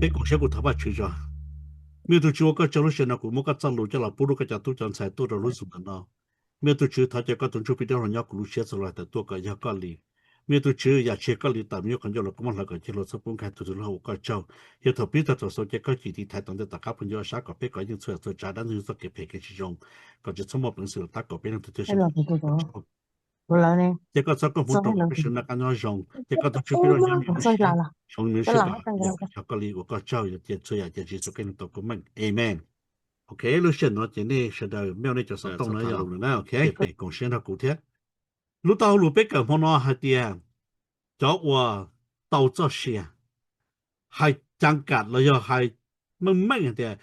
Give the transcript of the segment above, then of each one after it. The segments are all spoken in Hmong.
Peb koom siab kuv thov Vajtswv tso. Me tug Tswv ua koj tsaug, lub sij hawm no kuv muab koj txoj lus coj los pub rau koj cov tub cov ntxhais tuaj rau lub xum ntawm no. Me tug Tswv, thov caw koj tus Ntsuj Plig dawb huv nyob kuv lub siab txhua lub hais tawm tuaj kom yog koj li. Me tug Tswv, yam tsis yog koj li tawm me nyuam qhov ncauj los kuv muab hlawv kom cig hluas txhob pub nkag tug twg lub hauv ua koj tsaug. Yog thaum pib tag thaum xaus ces koj cim tiv thaiv tom ntej tom qab phooj ywg ob sab kom peb kov yeej txhua yam txhua tsav dab neeg txoj kev phem kev tsis zoo, kom tsis txhob muaj peev xwm los tab kaum peb leej twg thiaj sawv. Ces koj txhob koj hmoov rau kom peb sawv noj qab nyob zoo, ces koj tus Tswv peb zoo nyob me lub siab, zoo me lub siab kom yog koj li ua koj tsaug, yog tias txhua yam ces Tswv Yexus Khetos tau koob meej. Amen. Ok, lub sij hawm no ces nej sawv daws mej nej cov xov tooj no yog lus na, ok, koom siab nrog kuv thiab. Lub tau hauj lwm peb kawm hmo no hais tias cov uas tau txoj sia, hais caav kam los yog hais meej meej hais tias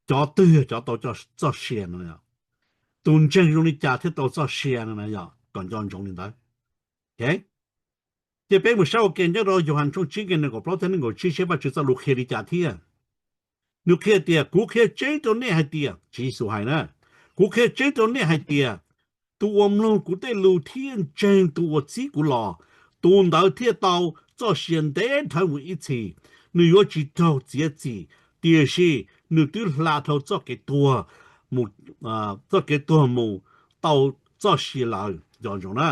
cov twg yog cov tau txoj sia no, tus ntseeg zoo li cas thiaj tau txoj sia no yog kom nco ntsoov li ntawd. Ces peb mus saib ua ke nyob rau Yauhas tshooj tsib nqe nees nkaum plaub thiab nees nkaum tsib seb Vajtswv txoj lus qhia li cas thiab. Nws qhia tias, kuv qhia tseeb rau nej hais tias, Tswv Yexus hais na, kuv qhia tseeb rau nej hais tias, tus uas mloog kuv tej lus thiab ntseeg tus uas txib kuv los, tus ntawd thiaj tau txoj sia ntev dhawv mus ib txhis. Nws yuav tsis raug txiav txim, tiam sis nws twb hla dhau txoj kev tuag, txoj kev tuag mus tau txoj sia lawm. Nco ntsoov na,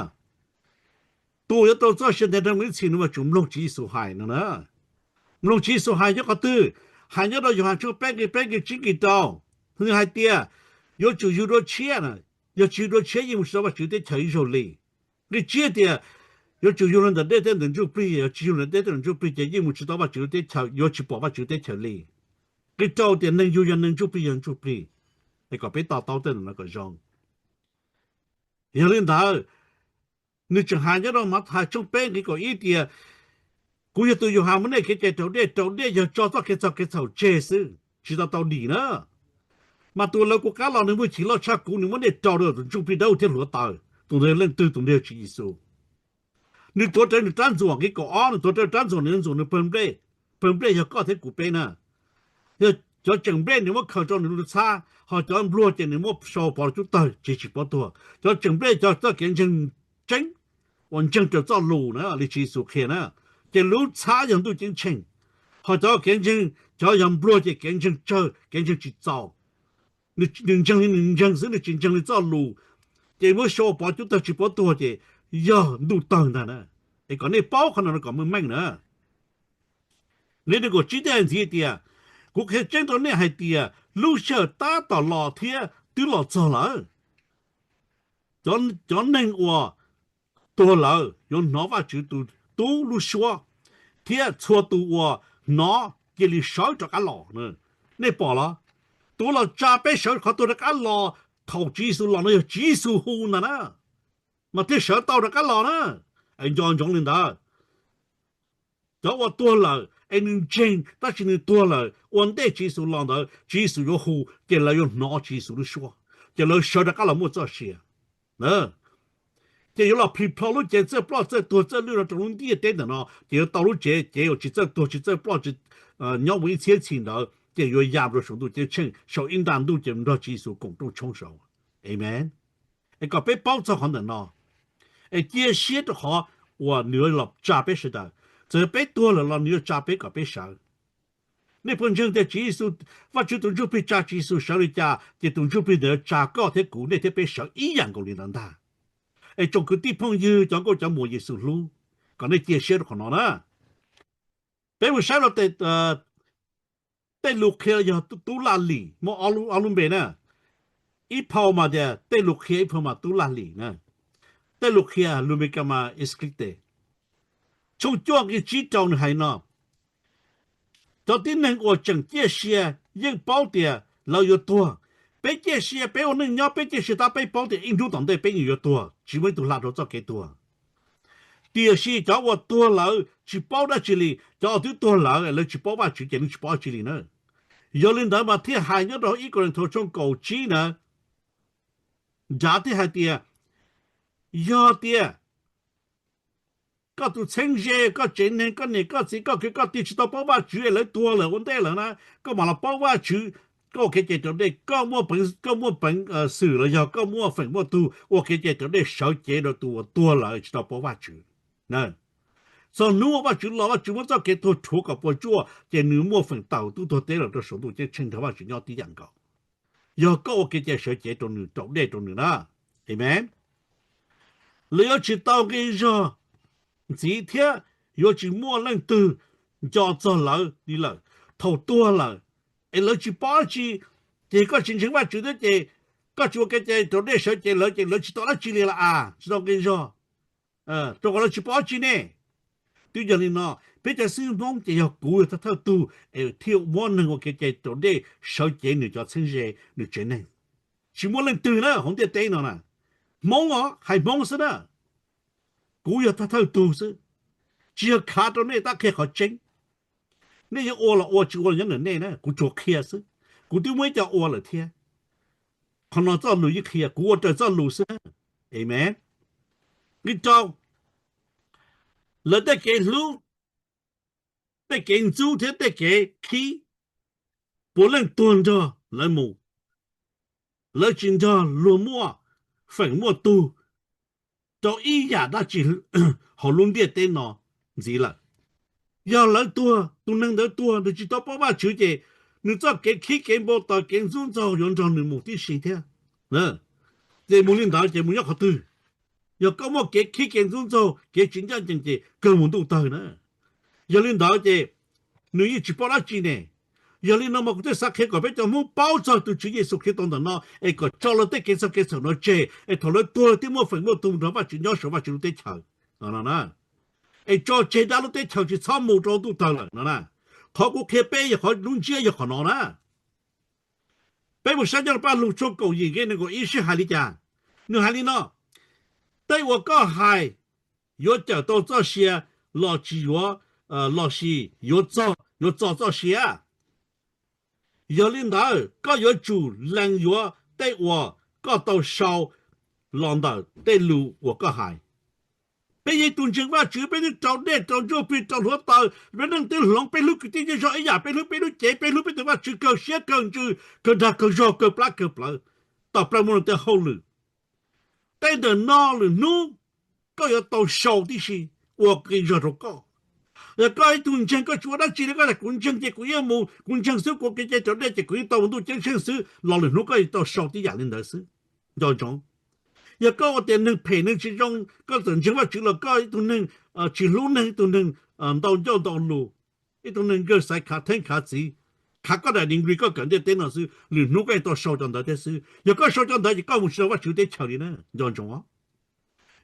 tus uas yuav tau txoj sia ntev dhawv mus ib txhis nws yuav tsum mloog Tswv Yexus hais no na. Mloog Tswv Yexus hais nyob qhov twg? Hais nyob rau Yauhas tshooj peb nqe peb nqe tsib nqe rau. Nws hais tias yuav tsum yug dua tshiab, yog tsis yug dua tshiab yeej mus tsis tau Vajtswv teb chaws ib zaug li. Nqe tsib tias yuav tsum yug los ntawm dej thiab ntawm ntsuj plig, yog tsis yug los ntawm dej thiab ntawm ntsuj plig ces yeej mus tsis tau Vajtswv teb chaws, yuav tsis pom Vajtswv teb chaws li. Nqe rau tias neeg yug yog neeg, ntsuj plig yog ntsuj plig. Es kom peb to taub tej no kom zoo. Yog li ntawd, nws tseem hais nyob rau Mathais tshooj peb nqe kaum ib tias, kuv yog tus Yauhas muab nej kev cai raus dej, raus dej yog tso txoj kev txhaum kev txhaum tseg xwb, tsis tau tau dim na. Mas tus lawv kuv qab los nws muaj chim loj tshaj kuv, nws muab dej rau rau tus ntsuj plig dawb thiab hluav taws, tus ntawd yog leej twg? Tus ntawd yog Tswv Yexus. Nws tuav rawv nws rab ntxuam, nqe kaum ob, nws tuav rawv rab ntxuam, nws ntxuam nws pawg nplej. Pawg nplej yog koj thiab kuv peb na. Yog cov tseem nplej nws muab khaws rau nws lub txhab, ho cov npluag ces nws muab sau pov cub tawg ces tsis paub tuag. Cov tseem nplej cov txoj kev ntseeg tseeb uas ntseeg raws txoj lus na, li Tswv Yexus qhia na, ces lub txhab yog ntuj ceeb tsheej. Ho cov kev ntseeg, cov yog npluag ces kev ntseeg tsawg, kev ntseeg tsis txaus. Nws ntseeg li nws ntseeg xwb, nws tsis ntseeg li txoj lus, ces muab sau pov cub tawg tsis paub tuag ces yog ntuj tawg ntag na. Es kom nej paub qhov no kom meej meej na. Nqe nees nkaum tsib thiaj hais ntxiv tias, kuv qhia tseeb rau nej hais tias lub sij hawm tab tom los thiab twb los txog lawm. Cov neeg uas tuag lawm yuav hnov Vajtswv tus Tub lub suab, thiab txhua tus uas hnov cia li sawv rov qab los. Nej pom los? Tus uas los tsa peb sawv qhov tuag rov qab los thaum Tswv Yexus los no yog Tswv Yexus hu ntag na, mas thiaj sawv tau rov qab los na. Es nco ntsoov li ntawd. Cov uas tuag lawm es nws ntseeg tab sis nws tuag lawm ua ntej Tswv Yexus los ntawd, Tswv Yexus yuav hu ces lawv yuav hnov Tswv Yexus lub suab, ces lawv sawv rov qab los muaj txoj sia. Ces yuav los plhis plho lub cev txawj ploj txawj tuag txawj lwj no rau lub ntiaj teb ntawm no, ces yuav tau lub cev, cev uas tsis txawj tuag tsis txawj ploj, nyob mus ib txhiab txhis ntawd ces yuav ya rau saum ntuj ceeb tsheej, saum ib nta ntuj ces nrog Tswv Yexus koom rooj tshoob saud. Amen. Es kom peb paub txog qhov ntawm no, es cia siab rau qhov uas nws yuav los tsa peb sawv daws. Txawm peb tuag lawm los nws yuav tsa peb kom peb sawv. Nej puas ntseeg tias Tswv Yexus, Vajtswv tus Ntsuj Plig tsa Tswv Yexus sawv li cas, ces tus Ntsuj Plig ntawd yuav tsa koj thiab kuv, nej thiab peb sawv ib yam nkaus li ntawd ntag. Es tsoom kwv tij phooj ywg, cov nkauj cov muam Yexus hlub, kom nej cia siab rau qhov no na. Peb mus saib los tej lus qhia yog tub laj lim muaj ob lub npe na. Ib phau mas tias tej lus qhia, ib phau mas tub laj lim na. Tej lus qhia lus Meskas mas escrite. Tshooj cuaj nqe tsib rau nws hais no, cov tib neeg uas tseem ciaj sia yeej paub tias lawv yuav tuag. Peb ciaj sia, peb ua neej nyob peb ciaj sia tab peb paub tias ib hnub tom ntej peb yeej yuav tuag, tsis muaj ib tug hla dhau txoj kev tuag. Tiam sis cov uas tuag lawm tsis paub dab tsi li, cov uas twb tuag lawm lawv tsis paub Vajtswv ces lawv tsis paub dab tsi li na. Yog li ntawd mas thiaj hais nyob rau ib Kauleethaus tshooj kaum tsib na, nrad thiaj hais tias, yog tias koj tus txheeb ze, koj tsev neeg, koj niam koj txiv, koj kwv koj tij tsis tau paub Vajtswv es lawv tuag lawm ua ntej lawm na, koj mam los paub Vajtswv, koj ua kev cai raus dej, koj muaj peev, koj muaj peev xwm los yog koj muaj feem muaj tug ua kev cai raus dej sawv cev rau tus uas tuag lawm tsis tau paub Vajtswv. Txog hnub uas Vajtswv los, Vajtswv muab txoj kev tuag rhuav kom puas tsuaj, ces nws muaj feem tawm tuaj tuag teb los rau saum ntuj ceeb tsheej nrog Vajtswv nyob tib yam nkaus. Yog koj ua kev cai sawv cev rau nws, raus dej rau nws na. Amen. Lawv yuav tsis tau nqi zog ntxiv thiab yuav tsis muaj leej twg nco txog lawv li lawm. Thaum tuag lawm es lawv tsis paub dab tsi, ces koj tsis ntseeg Vajtswv thiab ces koj tsis ua kev cai raus dej sawv cev lawv ces lawv tsis tau dab tsi li los as, tsis tau nqi zog, rau qhov lawv tsis paub dab tsi ne. Twb yog li no, peb cov xib hwb Hmoob ces yog kuv yog thawj thawj tug es thiaj muab neeg ua kev cai raus dej sawv cev nws cov txheeb ze, nws tsev neeg. Tsis muaj leej twg na hauv ntiaj teb no na, Hmoob os, hais Hmoob xwb na. Kuv yog thawj thawj tug xwb, tsis yog khav rau nej tab qhia qhov tseeb. Nej yuav ua los ua, tsis ua los nyob ntawm nej na, kuv tsuas qhia xwb. Kuv twb muaj ib co ua lawm thiab. Qhov no txoj lus yeej qhia, kuv ua raws txoj lus xwb. Amen. Nqi rau, lawv tej kev hlub, tej kev ntxub thiab tej kev khib, puav leej tuag nrog lawv mus. Lawv tsis nrog luag muaj feem muaj tug rau ib yam dab tsi hauv lub ntiaj teb no ntxiv lawm. Yog lawv tuag, tus neeg ntawd tuag, nws tsis tau paub Vajtswv ces nws txoj kev khib kev npau taws kev ntxub ntxaug yuav nrog nws mus tib si thiab. Ces mus li ntawd ces mus nyob qhov twg? Yog koj muaj kev khib kev ntxub ntxaug kev tsis ncaj ncees ces kawg mus ntuj tawg na. Yog li ntawd ces nws yeej tsis paub dab tsi ne. Yog li no mas kuv thiaj xav qhia kom peb cov Hmoob paub txog tus Tswv Yexus Khetos ntawm no es kom tso lawv tej kev txhaum kev txhaum no tseg es thaum lawv tuag thiaj muaj feem muaj tug nrog Vajtswv nyob saum Vajtswv lub teb chaws no. Es tso tseg dab lub teb chaws tsis txhob mus rau ntuj tawg lawm no na. Qhov kuv qhia peb yog qhov lub ntsiab yog qhov no na. Peb mus saib Nyoj Paj Lug tshooj kaum yim nqe nees nkaum ib sib hais li cas. Nws hais li no: Tej uas koj hais yuav cawm tau txoj sia los tsis yuav, lossis yuav txo, yuav txo txoj sia. Yog li ntawd koj yuav tsum lees yuav tej uas koj tau sau los ntawm tej lus uas koj hais. Peb yog ib tug ntseeg Vajtswv, peb twb rau dej rau ntsuj plig rau hluav taws, peb neej twb hloov, peb hlub kwv tij zej zog ib yam, peb hlub peb lub cev, peb hlub peb tus Vajtswv kawg siab kawg ntsws, kawg dag kawg zog, kawg plab kawg plawv, tau plaub muaj tej hauj lwm. Tej ntawm no lwm hnub koj yuav tau sau tib si ua qi zog rau koj. Yog koj ib tug ntseeg koj tsis ua dab tsi li, koj tias kuv ntseeg ces kuv yeej mus, kuv ntseeg xwb, kuv ua kev cai raus dej ces kuv yeej tau mus ntuj ceeb tsheej xwb los lwm hnub koj yuav tau sau tib yam li ntawd xwb. Nco ntsoov, yog koj ua tias neeg phem neeg tsis zoo, koj txawm ntseeg Vajtswv los koj ib tug neeg tsis hlub neeg, ib tug neeg ntau ncauj ntau lus, ib tug neeg nkawg xaiv khav theeb khav txiv, khav koj daim degree koj kawm ntiaj teb no xwb, lwm hnub koj yeej tau sau cov ntawd thiab xwb. Yog koj sau cov ntawd ces koj mus tsis tau Vajtswv teb chaws li na, nco ntsoov os.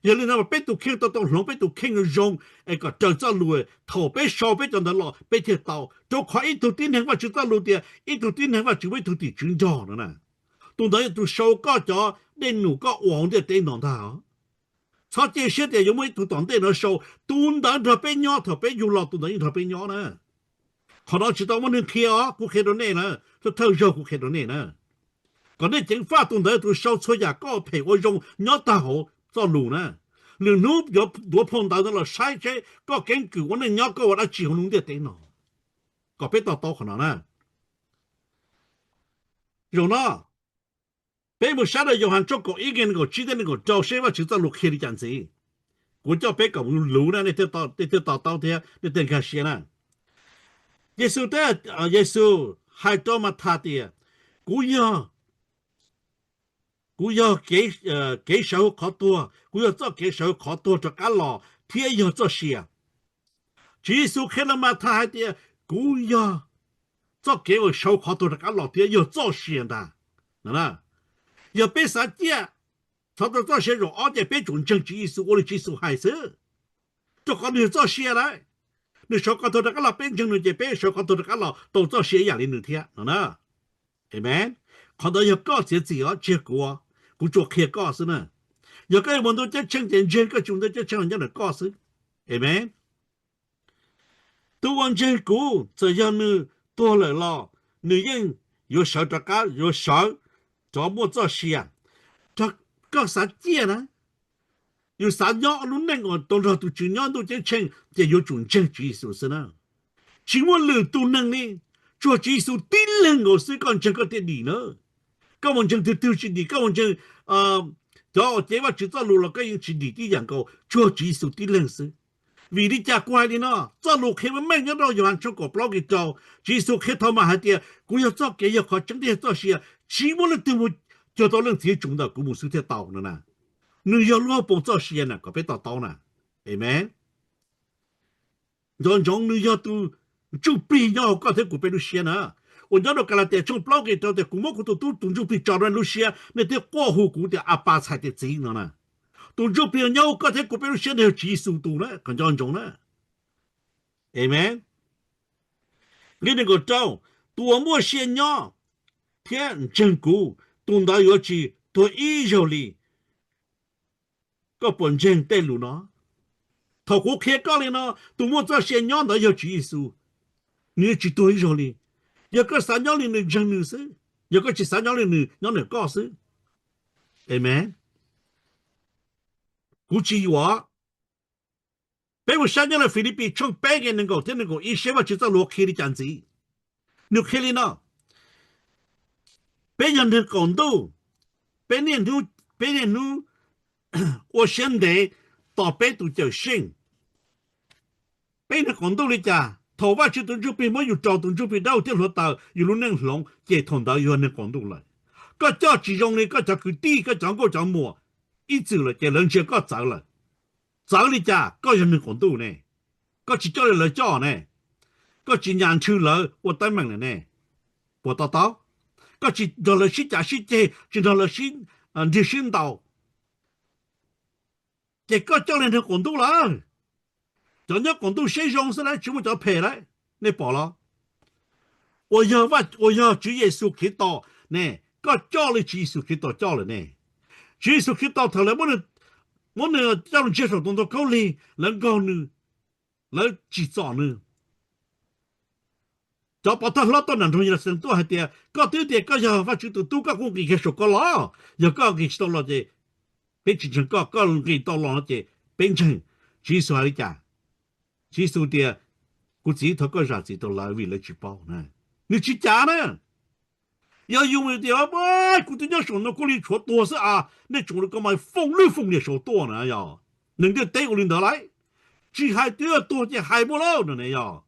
Yog li ntawd mas peb tus kheej tau tau hloov peb tus kheej zoo es kom raws txoj lus, thaum peb sau peb cov ntawd los peb thiaj tau, rau qhov ib tug tib neeg Vajtswv txoj lus tias ib tug tib neeg Vajtswv muaj ib tug tim tswv nrog no na. Tus ntawd yog tus sau koj cov dej num koj ua hauv ntiaj teb no ntag. Txhob cia siab tias yuav muaj ib tug tom ntej no sau, tus ntawd nrog peb nyob, thaum peb yug los tus ntawd yeej nrog peb nyob na. Qhov no tsis tau muaj neeg qhia os, kuv qhia rau nej na, thawj thawj zaug kuv qhia rau nej na. Kom nej ceev faj, tus ntawd tus sau txhua yam koj phem ua zoo nyob tag hauv txoj lus na. Lwm hnub yuav tuav phau ntawv ntawd los saib seb koj keeb kwm ua neej nyob koj ua dab tsi hauv lub ntiaj teb no. Kom peb to taub qhov no na. Zaum no peb mus saib rau Yauhas tshooj kaum ib nqe nees nkaum tsib thiab nees nkaum rau seb Vajtswv txoj lus qhia li cas ntxiv. Kuv coj peb kom mus luv na, nej thiaj to taub thiab nej thiaj nkag siab na. Yexus, Yexus hais rau Mathas tias, kuv yog, kuv yog kev sawv hauv qhov tuag, kuv yog txoj kev sawv hauv qhov tuag rov qab los thiab yog txoj sia. Tswv Yexus qhia rau Mathas hais tias, kuv yog txoj kev uas sawv hauv qhov tuag rov qab los thiab yog txoj sia ntag. Yog peb xav ciaj, thov tau txoj sia zaum ob ces peb tsum ntseeg Tswv Yexus ua li Tswv Yexus hais xwb, rau qhov nws yog txoj sia lawm. Nws sawv qhov tuag rov qab los, peb ntseeg nws ces peb sawv qhov tuag rov qab los tau txoj sia ib yam li nws thiab no na. Amen. Qhov ntawd yog koj txiav txim os, tsis yog kuv, kuv tsuas qhia koj xwb na. Yog koj yuav mus ntuj ceeb tsheej ces ntseeg, koj tsis mus ntuj ceeb tsheej los nyob ntawm koj xwb. Amen. Tus uas ntseeg kuv, txawm yog nws tuag lawm los nws yeej yuav sawv rov qab, yuav sawv rov muaj txoj sia. Koj xav ciaj na, yus xav nyob lub neej uas tau nrog tus Tswv nyob ntuj ceeb tsheej ces yuav tsum ntseeg Tswv Yexus xwb na. Tsis muaj lwm tus neeg li, tsuas Tswv Yexus tib leeg nkaus xwb koj ntseeg koj thiaj dim na. Koj mus ntseeg twg twg tsis dim, koj mus ntseeg cov uas cev Vajtswv txoj lus los koj yeej tsis dim tib yam nkaus, tsuas Tswv Yexus tib leeg xwb. Vim li cas kuv hais li no? Txoj lus qhia meej meej nyob rau Yauhas tshooj kaum plaub nqe rau, Tswv Yexus qhia tau mas hais tias, kuv yog txoj kev, yog qhov tseeb thiab yog txoj sia, tsis muaj leej twg mus cuag tau Leej Txiv Saum Ntawm, kuv mus xwb thiaj tau no na. Nws yog lub hauv paus txoj sia na, kom peb to taub na. Amees. Nco ntsoov, nws yog tus ntsuj plig nyob hauv koj thiab kuv peb lub siab na. Uas nyob rau Kalatias tshooj plaub nqe rau tias, kuv muab kuv tus tub tus ntsuj plig tso rau nej lub siab, nej thiaj quaj hu kuv tias Apas, txhais tias Txiv no na. Tus ntsuj plig nyob hauv koj thiab kuv peb lub siab ntawd yog Tswv Yexus tus na, kom nco ntsoov na. Amees. Nqe nees nkaum rau, tus uas muaj sia nyob thiab ntseeg kuv, tus ntawd yuav tsis tuag ib zaug li. Koj puas ntseeg tej lus no? Thaum kuv qhia koj li no, tus muaj txoj sia nyob ntawd yog Tswv Yexus, nws yuav tsis tuag ib zaug li. Yog koj xav nyob li nws, ntseeg nws xwb. Yog koj tsis xav nyob li nws, nyob ntawm koj xwb. Amees. Kuv tsis yuam. Peb mus saib nyob rau Filipis tshooj peb nqe nees nkaum thiab nees nkaum ib seb Vajtswv txoj lus qhia li cas ntxiv. Nws qhia li no: Peb yog neeg qaum ntuj, peb niaj hnub, peb niaj hnub ua siab ntev tos peb tus Cawmseej. Peb neeg qaum ntuj li cas? Thaum Vajtswv tus Ntsuj Plig muab yus rau tus ntsuj plig dawb thiab hluav taws yus lub neej hloov, ces thaum ntawd yog neeg qaum ntuj lawm. Koj coj tsis zoo li koj cov kwv tij, koj cov nkauj cov muam ib txwm lawm, ces lawv ntsia koj txawv lawm. Txawv li cas? Koj yog neeg qaum ntuj ne, koj tsis coj li lawv coj ne, koj tsis nyas nrhw lawv ua teeb meem lawm ne. Puas to taub? Koj tsis nrog lawv sib cav sib ceg, tsis nrog lawv sib nrig sib ntaus, ces koj coj li neeg qaum ntuj lawm. Cov nyob qaum ntuj siab zoo xwb lawm, tsis muaj cov phem lawm. Nej pom los? Uas yog, uas yog Tswv Yexus Khetos ne, koj coj li Tswv Yexus Khetos coj lawm ne. Tswv Yexus Khetos thaum lawv muab nws coj mus ntsia saum tus ntoo khaub lig, lawv nkaug nws, lawv tsim txom nws. Cov pov thawj hlob tuaj nram nroog Yeluxalees tuaj hais tias, koj twb tias koj yog Vajtswv tus tub, koj kuj nqis kiag saum ko los. Yog koj nqis tsis tau los ces peb tsis ntseeg koj, koj nqis tau los no ces peb ntseeg. Tswv Yexus hais li cas? Tswv Yexus tias, kuv Txiv, thov koj zam txim rau lawv vim lawv tsis paub na. Nws tsis cav na. Yog yus tias, kuv twb nyob saum no kuv li tshuav tuag xwb a, nej tsoom li ko mas fooj lwj fooj liam saud tuaj na yog. Neeg ntiaj teb ua li ntawd lauj. Tsis hais twb tuag ces hais muaj lauj no ne yog.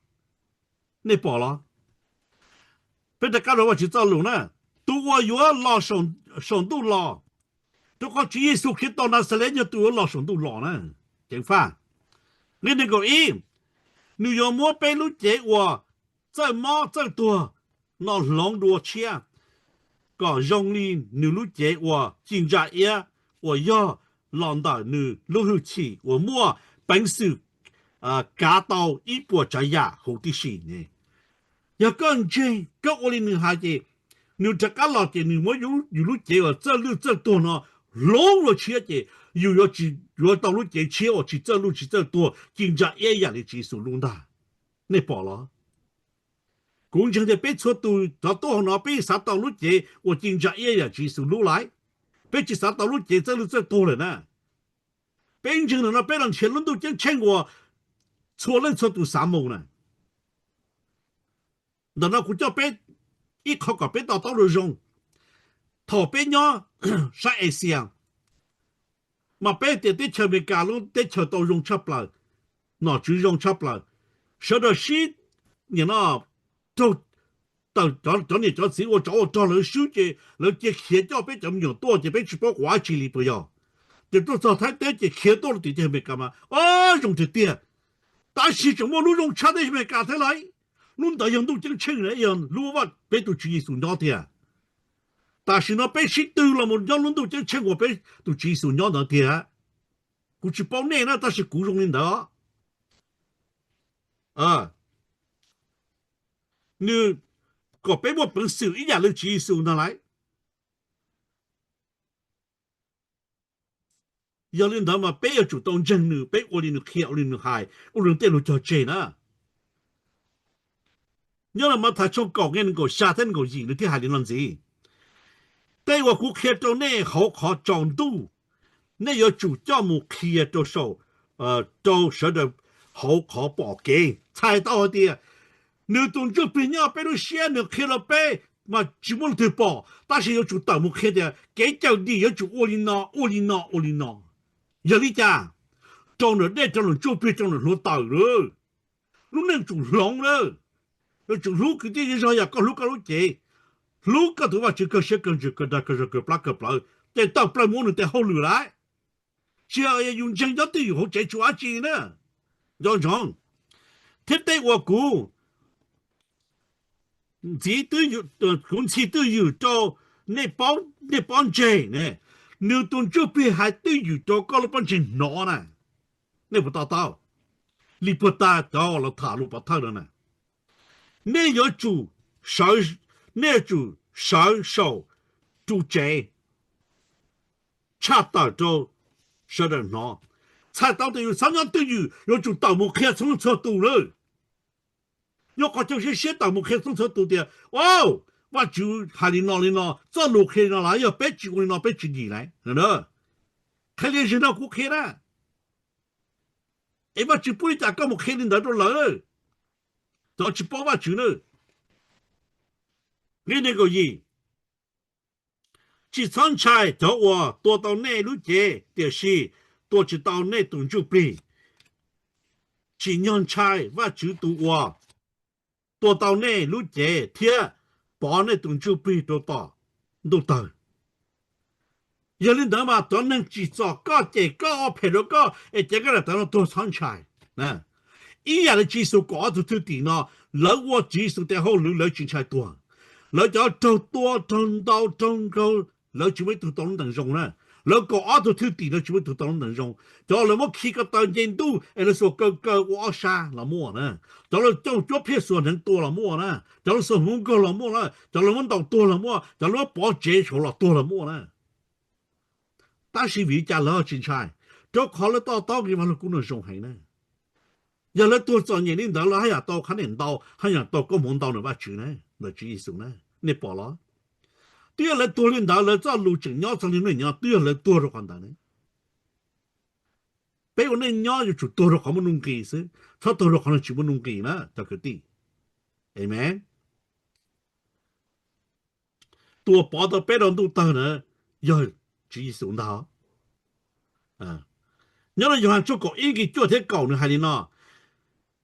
Nej pom los? Peb rov qab rau Vajtswv txoj lus na, tus uas yuav los saum ntuj los, rau qhov Tswv Yexus Khetos Naxales yog tus yuav los saum ntuj los na. Ceev faj. Nqe nees nkaum ib, nws yuav muab peb lub cev uas txawj mob txawj tuag no hloov dua tshiab, kom zoo li nws lub cev uas ci ntsa iab uas yog los ntawm nws lub hwj chim uas muaj peev xwm kav tau ib puas tsav yam huv tib si ne. Yog koj ntseeg, koj ua li nws hais ces nws rov qab los ces nws muab yus lub cev uas txawj lwj txawj tuag no hloov dua tshiab ces yus yuav tsis yuav tau lub cev tshiab uas tsis txawj lwj tsis txawj tuag ci ntsa iab yam li Tswv Yexus lub ntag. Nej pom los? Kuv ntseeg tias peb txhua tus cov tuaj hauv no peb xav tau lub cev uas ci ntsa iab yam Tswv Yexus lub lawm. Peb tsis xav tau lub cev txawj lwj txawj tuag lawm na. Peb ntseeg ntawm no peb los nrhiav lub ntuj ceeb tsheej uas txhua leej txhua tus xav mus na. Ntawm no kuv coj peb ib qho kom peb to taub zoo zoo. Thaum peb nyob sab Axias, mas peb tias teb chaws Amelikas lub teb chaws tau zoo tshaj plaws, nom tswv zoo tshaj plaws, sawv daws sib, nim no, raug tawm, cov niam cov txiv ua tsov ua rog lawv swb ces lawv cia khiav coj peb cov me nyuam tuaj ces peb tsis paub quav dab tsi li puas yog? Ces tuaj txog Thaib teb ces khiav tuaj rau tim teb chaws Amelikas mas o zoo tiag tiag. Tab sis tseem muaj lub zoo tshaj teb chaws Amelikas thiab lauj. Lub ntawd yog ntuj ceeb tsheej, yog lub uas peb tus Tswv Yexus nyob tiag. Tam sim no peb sib tw los mus nyob lub ntuj ceeb tsheej uas peb tus Tswv Yexus nyob ntawd tiag. Kuv tsis paub nej na, tab sis kuv zoo li ntawd. Nws kom peb muaj peev xwm ib yam li Tswv Yexus ntag lauj. Yog li ntawd mas peb yuav tsum tau ntseeg nws, peb ua li nws qhia, ua li nws hais, ua li nws tej lus cog tseg na. Nyob rau Mathais tshooj kaum nqe nees nkaum xya thiab nees nkaum yim nws thiaj hais li no ntxiv: Tej uas kuv qhia rau nej hauv qhov tsaus ntuj, nej yuav tsum coj mus qhia rau saum, rau sawv daws hauv qhov pom kev. Txhais tau hais tias nws tus ntsuj plig nyob peb lub siab, nws qhia rau peb mas tsis muaj leej twg pom, tab sis yuav tsum tawm mus qhia tias kev cawm dim yuav tsum ua li no, ua li no, ua li no. Yog li cas? rau nram dej, rau nram ntsuj plig, rau nram hluav taws lawm. Lub neej tsum hloov lawm. Yuav tsum hlub kwv tij zej zog yam koj hlub koj lub cev. Hlub koj tus Vajtswv kawg siab kawg ntsws kawg dag kawg zog kawg plab kawg plawv, ces tawm plaws mus ua nws tes hauj lwm lawm. Tsis yog yus ntseeg nyob twj ywm hauv tsev tsis ua dab tsi na. Nco ntsoov, thiab tej uas kuv ntxiv twj ywm, kuv ntxhi twj ywm rau nej pob ntseg ne, nws tus ntsuj plig hais twj ywm rau koj lub pob ntseg hnov na. Nej puas to taub li puag ta cov los tham lus pov thawj no na? Nej yuav tsum sawv, nej yuav tsum sawv saum ru tsev tshaj tawm rau sawv daws hnov. Txhais tau tias yus txhob nyob twj ywm, yuav tsum tawm mus qhia txhua leej txhua tus lawm. Nyob qhov chaw siab siab tawm mus qhia txhua leej txhua tus tias, o, Vajtswv hais li no li no, txoj lus qhia li no lawm, yog peb tsis ua li no peb tsis dim lawm. Qhia li zig no kuv qhia na. Es Vajtswv pub li cas koj mus qhia li ntawd rau lawv, cov tsis paub Vajtswv na. Nqe nees nkaum yim, tsis txhob ntshai cov uas tua tau nej lub cev, tiam sis tua tsis tau nej tus ntsuj plig. Tsim nyog ntshai Vajtswv tus uas tua tau nej lub cev thiab pov nej tus ntsuj plig rau tom ntuj tawg. Yog li ntawd mas cov neeg tsim txom koj ces koj ua phem rau koj es cev koj daim tawv no tuag txhob ntshai. Ib yam li Tswv Yexus kaum ob tug thwj tim no, lawv ua Tswv Yexus tes hauj lwm lawv tsis ntshai tuag. Lawv cov raug tua, raug ntaus, raug nkaug, lawv tsis muaj ib tug tau lub ntees zoo na. Lawv kaum ob tug thwj tim no tsis muaj ib tug tau lub ntees zoo. Cov lawv muab khi ko taw nce ntuj es lawv xuas kaw kaw ua ob sab los muaj na. Cov lawv coj cuab phiaj xuas hneev tua los muaj na. Cov lawv xuas hmuv nkaug los muaj na. Cov lawv muab ntaus tuag los muaj, cov lawv muab pov tsev saud los tuag los muaj na. Tab sis vim li cas lawv tsis ntshai? Rau qhov lawv to taub nqe Vaj Lug Kub no zoo heev na. Yog lawv tuag txom nyem li ntawd lawv haj yam tau qhab niam ntau, haj yam tau koob hmoov ntau ntawm Vajtswv na, ntawm Tswv Yexus na. Nej pom los? Twb yog lawv tuag li ntawd lawv txoj lus tseem nyob txog niaj hnub no, twb yog lawv tuag rau qhov ntawd ne. Peb ua neej nyob yuav tsum tuag rau qhov muaj nuj nqis xwb, txhob tuag rau qhov tsis muaj nuj nqis na cov kwv tij. Amees. Tus uas pov tau peb rau ntuj tawg na yog Tswv Yexus ntag. Nyob rau Yauhas tshooj kaum ib nqe cuaj thiab kaum nws hais li no,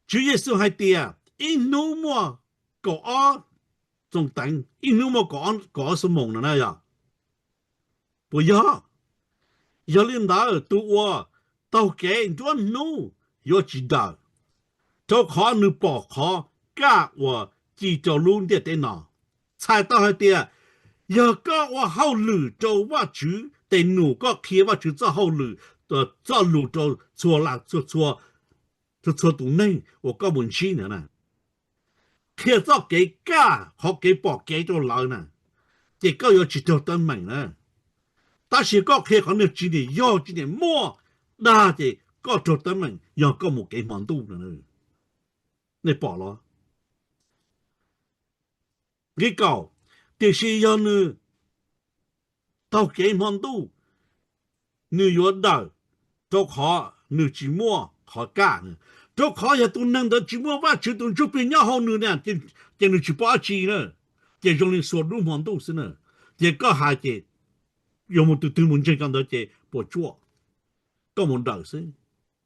Tswv Yexus hais tias ib hnub muaj kaum ob txoos teev, ib hnub muaj kaum ob xuab moos no na yog. Puas yog? Yog li ntawd tus uas taug kev nruab hnub yuav tsis dawm, rau qhov nws pom qhov kaj uas ci rau lub ntiaj teb no. Txhais tau hais tias yog koj ua hauj lwm rau Vajtswv tes num, koj qhia Vajtswv txoj hauj lwm, txoj lus rau txhua, txhua tus neeg uas koj mus ntsib ntawd na, qhia txoj kev kaj, qhov kev pom kev rau lawv na, ces koj yuav tsis raug teeb meem na. Tab sis koj qhia qhov niag tsis niam yog tsis niam muaj dag ces koj raug teeb meem yog koj mus kev hmo ntuj no. Nej pom los? Nqe kaum, tiam sis yog nws taug kev hmo ntuj, nws yuav dawm, rau qhov nws tsis muaj qhov kaj. Rau qhov yog tus neeg ntawd tsis muaj Vajtswv tus Ntsuj Plig nyob hauv nws na, ces nws tsis paub dab tsi na, ces zoo li xuas dub hmo ntuj xwb na. Ces koj hais ces yuav mus tus twg mus ntseeg koj ntawd ces puas tsuaj, koj mus dawm xwb,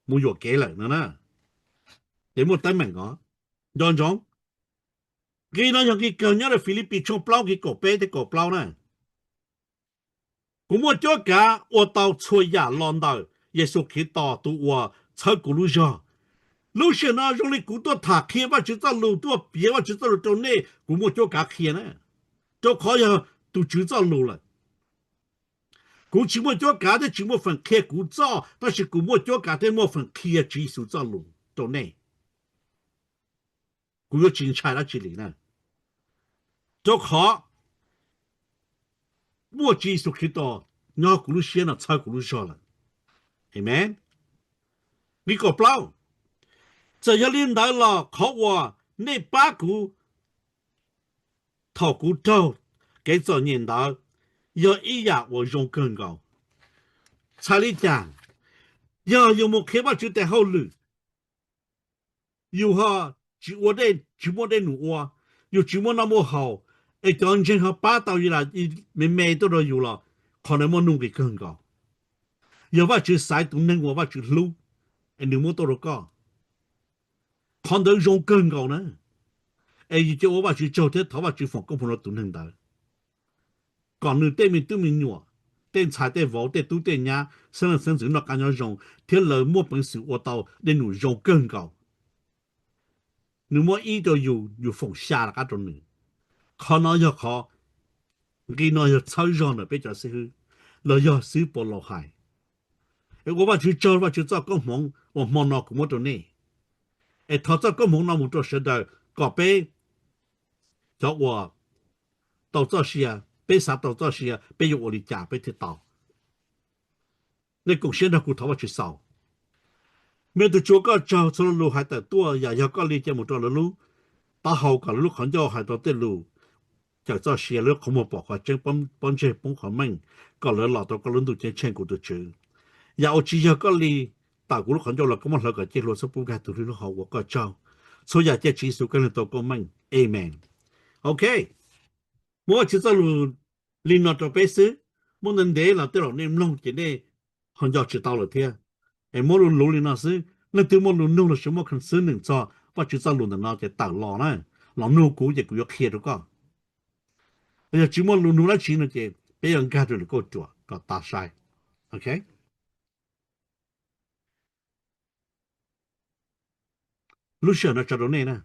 mus yuam kev lawm no na, ces muaj teeb meem os. Nco ntsoov, nqe no yog nqe kawg nyob rau Filipis tshooj plaub nqe kaum peb thiab kaum plaub na. Kuv muaj cuab kav ua tau txhua yam los ntawm Yexus Khetos tus uas txhawb kuv lub zog. Lub sij hawm no zoo li kuv tuaj tham qhia Vajtswv txoj lus, tuaj piav Vajtswv txoj lus rau nej, kuv muaj cuab kav qhia na, rau qhov yog tus Tswv txoj lus lawm. Kuv tsis muaj cuab kav thiab tsis muaj feem qhia kuv txoj, tab sis kuv muaj cuab kav thiab muaj feem qhia Tswv Yexus txoj lus rau nej. Kuv yuav tsis ntshai dab tsi li na, rau qhov muaj Tswv Yexus Khetos nyob kuv lub siab no txhawb kuv lub zog lawm. Amees. Nqe kaum plaub, txawm yog li ntawd los qhov uas nej pab kuv thaum kuv raug kev txom nyem ntawd yog ib yam uas zoo kawg nkaus. Txhais li cas? Yog yus mus qhia Vajtswv tes hauj lwm, yus ho tsis ua, tsis muaj dej num ua, yus tsis muaj noj muaj haus, es cov ntseeg ho pab tau yus, me me tuaj rau yus los qhov ntawd muaj nuj nqis kawg nkaus. Yog Vajtswv xaiv tus neeg uas Vajtswv hlub, es nws muab tuaj rau koj. Qhov ntawd zoo kawg nkaus na. Es yus cia ua Vajtswv tsaug thiab thov Vajtswv foom koob hmoov rau tus neeg ntawd, kom nws tej me tub me nyuam, tej ntxhais tej vauv, tej tub tej nyab, xeeb leej xeeb ntxwv noj qab nyob zoo thiab lawv muaj peev xwm ua tau dej num zoo kawg nkaus. Nws muab ib rau yus, yus foom xya rov qab rau nws. Qhov no yog qhov, nqi no yog txhawb zog ntawm peb cov xib hwb los yog xib hwb Paulus hais. Es ua Vajtswv tsaug, Vajtswv txoj koob hmoov uas hmo no kuv muab rau nej. Es thov txoj koob hmoov no mus rau sawv daws kom peb cov uas tau txoj sia, peb xav tau txoj sia, peb yuav ua li cas peb thiaj tau. Nej koom siab nrog kuv thov Vajtswv xaus. Me tus Tswv, koj tsaug txhua lo lus hais tawm tuaj, yam yog koj li cia mus rau lawv lub taub hau, kom lawv lub qhov ncauj hais tau tej lus cawm txoj sia, lawv lub qhov muag pom qhov tseeb, pob ntseg poob qhov meej, kom lawv los tau koj lub ntuj ceeb tsheej, kuv tus Tswv. Yam uas tsis yog koj li, tawm kuv lub qhov ncauj los koj muab hlawv kom ciaj hlua, txhob pub kiag tug hlwb lub hauv uas koj tsaug. Txhua yam cia Tswv Yexus Khetos tau koob meej. Amen. Ok. Muab Vajtswv txoj lus li no rau peb xwb. Muaj ntev ntev los tej zaum nej mloog ces nej ho nco tsis tau lawm thiab. Es muab lus luv li no xwb, leej twg muaj lus nug los sis muaj xwb neem txog Vajtswv txoj lus ntawm no ces tawm los na, los nug kuv ces kuv yuav qhia rau koj. Yog tsis muaj lus nug dab tsi no ces peb yuav nkag rau lwm kauj ruam kom tas sai. Ok. Lub sij hawm no tso rau nej na.